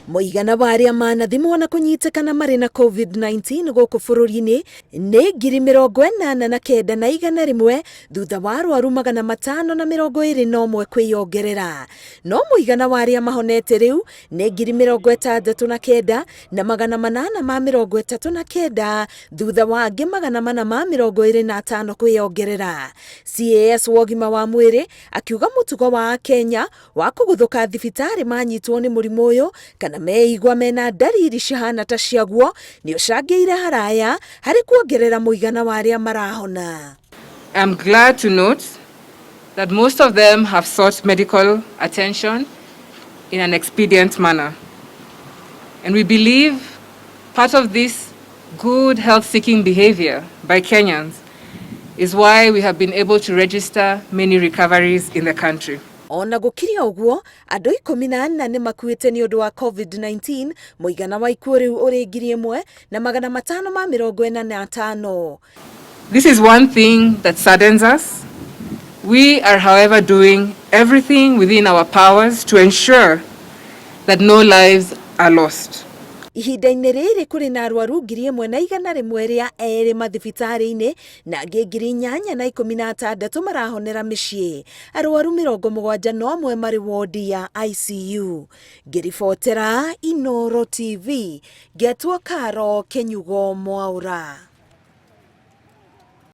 Mũigana wa arĩa manathimwo na kũnyitĩkana marĩ na COVID-19 gũkũ bũrũri-inĩ nĩ 89,100 thutha wa arwaru 521 kwĩyongerera. No mũigana wa arĩa mahonete rĩu nĩ 69,839 thutha wa angĩ 425 kwĩyongerera. CAS wa ũgima wa mwĩrĩ akiuga mũtugo wa Akenya wa kũguthũka thibitarĩ manyitwo nĩ mũrimũ ũyũ kana meigua mena ndariri cihana ta ciaguo nĩ ũcangĩire haraya harĩ kuongerera mũigana wa arĩa marahona. I'm glad to note that most of them have sought medical attention in an expedient manner. And we believe part of this good health-seeking behavior by Kenyans is why we have been able to register many recoveries in the country. Ona gũkĩrĩ ũguo, andũ 14 nĩ makuĩte nĩ ũndũ wa COVID-19, mũigana wa ikuũ rĩu ũrĩ 1545. This is one thing that saddens us. We are, however, doing everything within our powers to ensure that no lives are lost. Ihinda-inĩ rĩrĩ kũrĩ na arwaru 1,102 mathibitarĩ-inĩ na angĩ 8,016 marahonera mĩciĩ. Arwaru 71 marĩ wodi ya ICU. Ngĩribotera Inooro TV, ngetwo Karo Kĩnyugo Mwaũra.